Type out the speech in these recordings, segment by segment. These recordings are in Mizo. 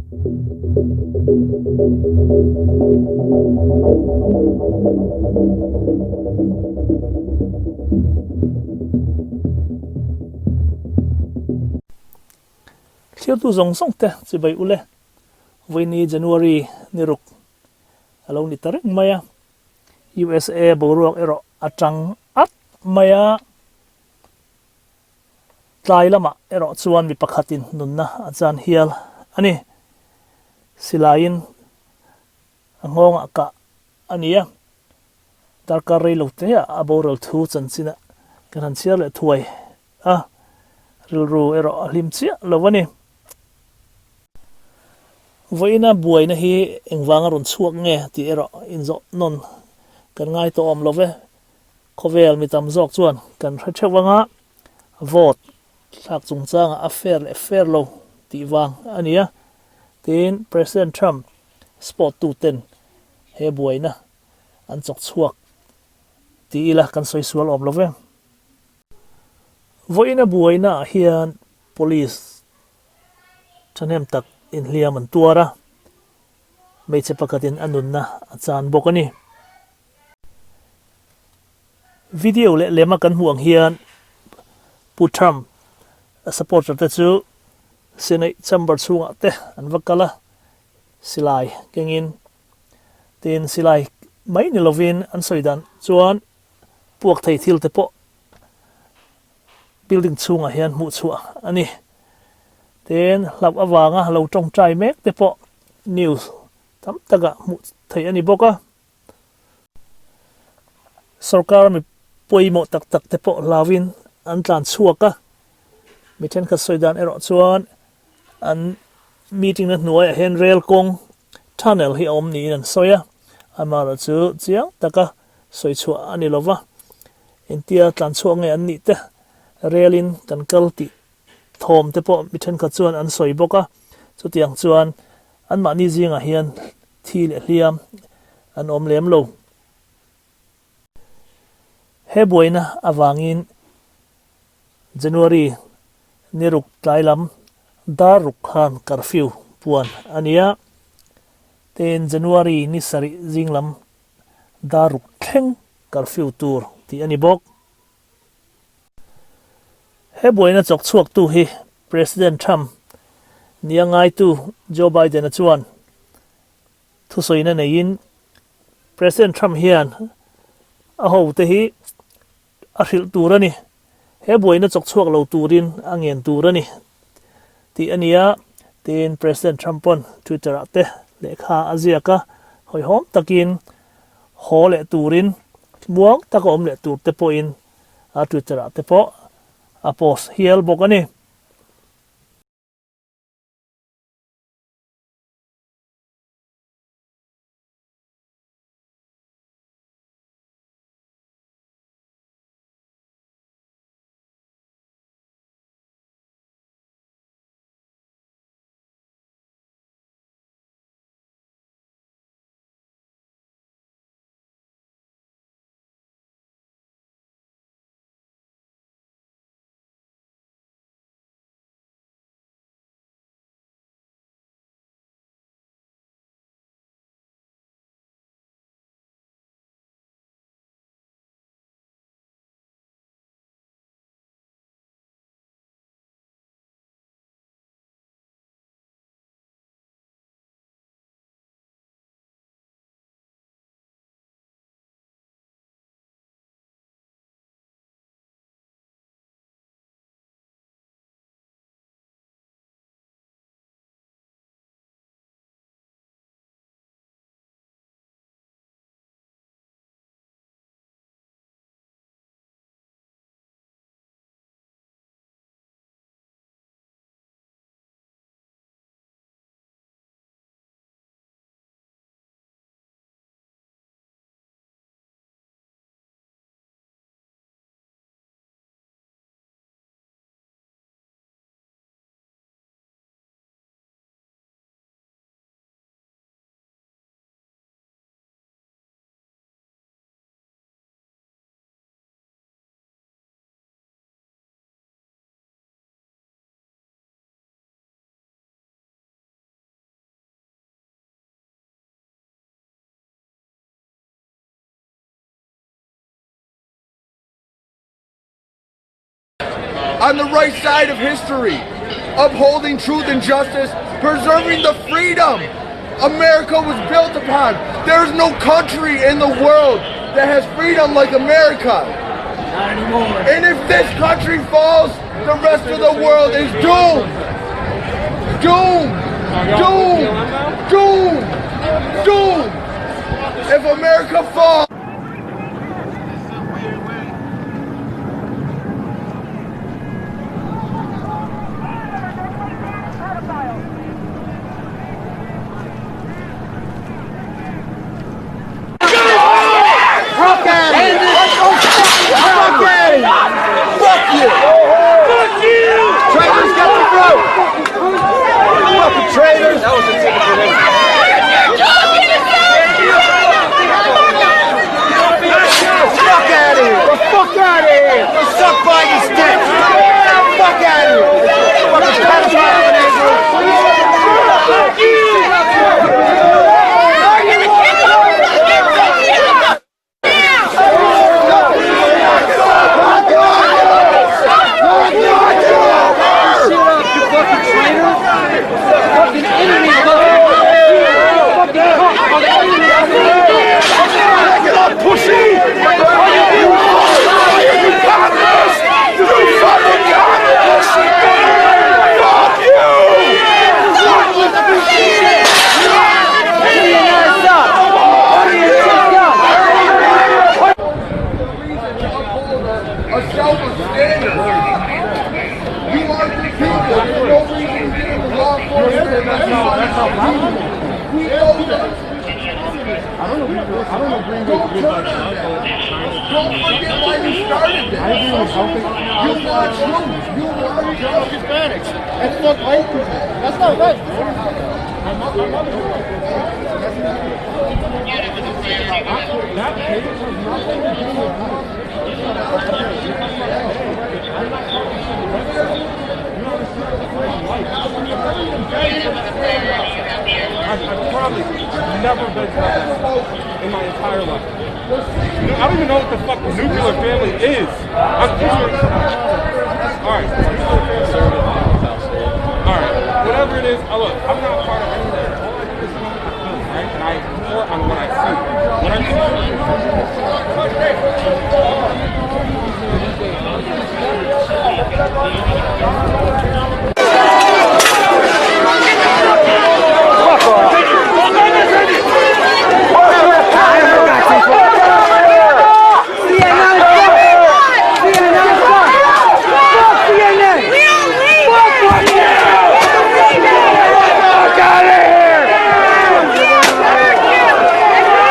Thliartu zawng zawng te chibai ule vawiini January ni ruk a lo ni ta reng mai a, USA boruak erawh a tang at mai a, tlai lamah erawh chuan mi pakhatin nunna a chan hial a ni. Silaiin a nghawngah kah a ni a, darkar rei lo te ah a boral thu chanchinah kan han chhiar leh thuai a, rilru erawh a hlim chiah lo a ni. Vawiina buaina hi engvanga rawn chhuak nge tih erawh inzawh nawn kan ngai tawh awm lo ve. Khawvel mi tam zawk chuan kan hre theuh anga vote thlak chungchangah a fair leh fair lo tih vang a ni a, tiin President Trump support tuten he buaina an chawk chhuak ti ila kan sawi sual awm lo ve. Vawiina buainaah hian police thahnem tak inhliam an tuar a, hmeichhe pakhatin a nunna a chan bawk a ni. Video leh lema kan hmuh ang hian Pu Trump a supporter te chu Senate chamber chhungah te an va kal a, silai kengin tin silai mai ni lovin an sawi dan chuan puak thei thil te pawh building chhungah hian hmuh chhuah a ni. Tin hlauh avanga lo tawngtai mek te pawh news tam takah hmuh theih a ni bawk a. Sorkar mi pawimawh tak tak te pawh hlauin an tlan chhuak a, mi thenkhat sawi dan erawh chuan an meeting na hnuaiah hian rail kawng tunnel hi a awm niin an sawi a, amaherawh chu chiang taka sawi chhuah a ni lo va, engtia tlan chhuak nge an nih te rail in kan kal tih thawm te pawh mi thenkhat chuan an sawi bawk a, chutiang chuan anmahni zingah hian thi leh hliam an awm lem lo. He buaina avangin January ni ruk tlai lam dar ruk khan curfew puan a ni a, tin January ni sarih zing lam dar ruk thleng curfew tur tih a ni bawk. He buaina chawk chhuaktu hi President Trump nia ngaitu Joe Biden-a chuan thusawina neiin President Trump hian a hote hi a hrilh tur a ni. He buaina chawk chhuak lo turin a ngen tur a ni tih a ni a, tiin President Trump pawn Twitter-ah te lehkha a ziak a, hawihhawm takin haw leh turin muang taka awm leh tur te pawhin a Twitter-ah te pawh a post hial bawk a ni. on the right side of history, upholding truth and justice, preserving the freedom America was built upon. There is no country in the world that has freedom like America. Not anymore. And if this country falls, the rest of the world is doomed. Doomed. Doomed. Doomed. Doomed. If America falls. A self-standard. You are the people. There's no reason to get into law enforcement. We know that. Don't turn on that. Don't forget why you started this. You want truth. You want justice. Hispanics and fuck white people. That's not right. I've probably never been to that in my entire life. I don't even know what the fuck nuclear family is. I'm ignorant. All right, nuclear family. All right, whatever it is. Oh, look, I'm not part of any of that. All I do is film my film, right? And I report on what I see. What I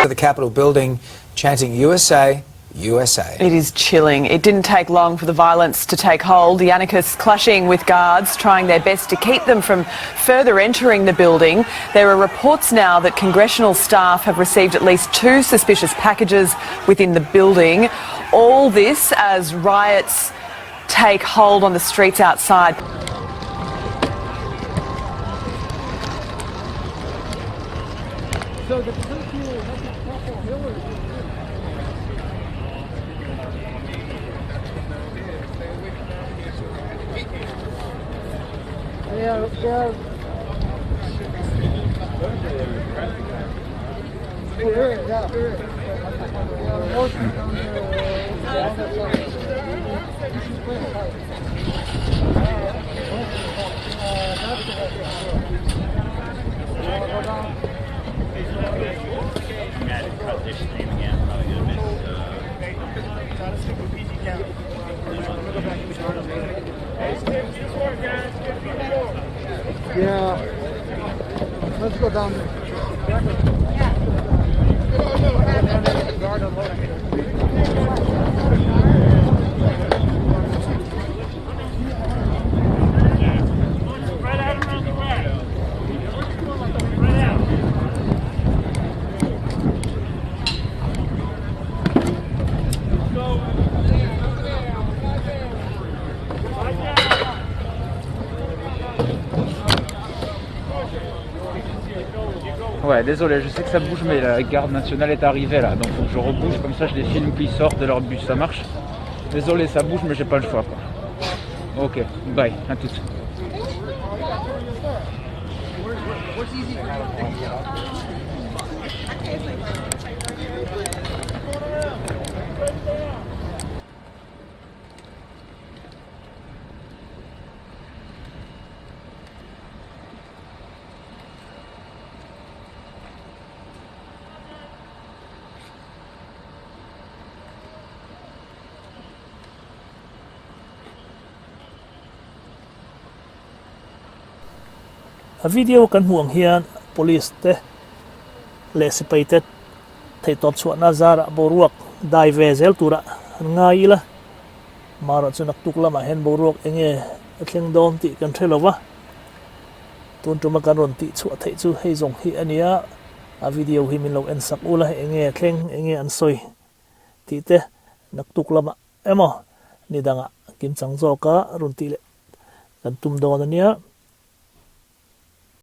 To the Capitol building, chanting USA, USA. It is chilling. It didn't take long for the violence to take hold. The anarchists clashing with guards, trying their best to keep them from further entering the building. There are reports now that congressional staff have received at least 2 suspicious packages within the building. All this as riots take hold on the streets outside. So the curfew has not Chapel Hill or Yeah, yeah. Yeah, Yeah. Let's go down there. Spread out around the back. Spread out. Ouais, désolé, je sais que ça bouge, mais la garde nationale est arrivée là, donc faut que je rebouge, comme ça je les filme qu'ils sortent de leur bus, ça marche? Désolé, ça bouge, mais j'ai pas le choix, quoi. Ok, bye, à toutes. A video kan hmuh ang hian police te leh sipai te theihtawp chhuahna zarah boruak dai ve zel turah an ngai ila. Marawh chu naktuk lamah hian boruak eng nge a thleng dawn tih kan hre lo va. Tun tuma kan rawn tih chhuah theih chu hei zawng hi a nia, a video hi min lo en sak ula eng nge a thleng, eng nge an sawi tih te naktuk lamah emaw ni dangah kimchang zawka rawn tih leh kan tum dawn a nia.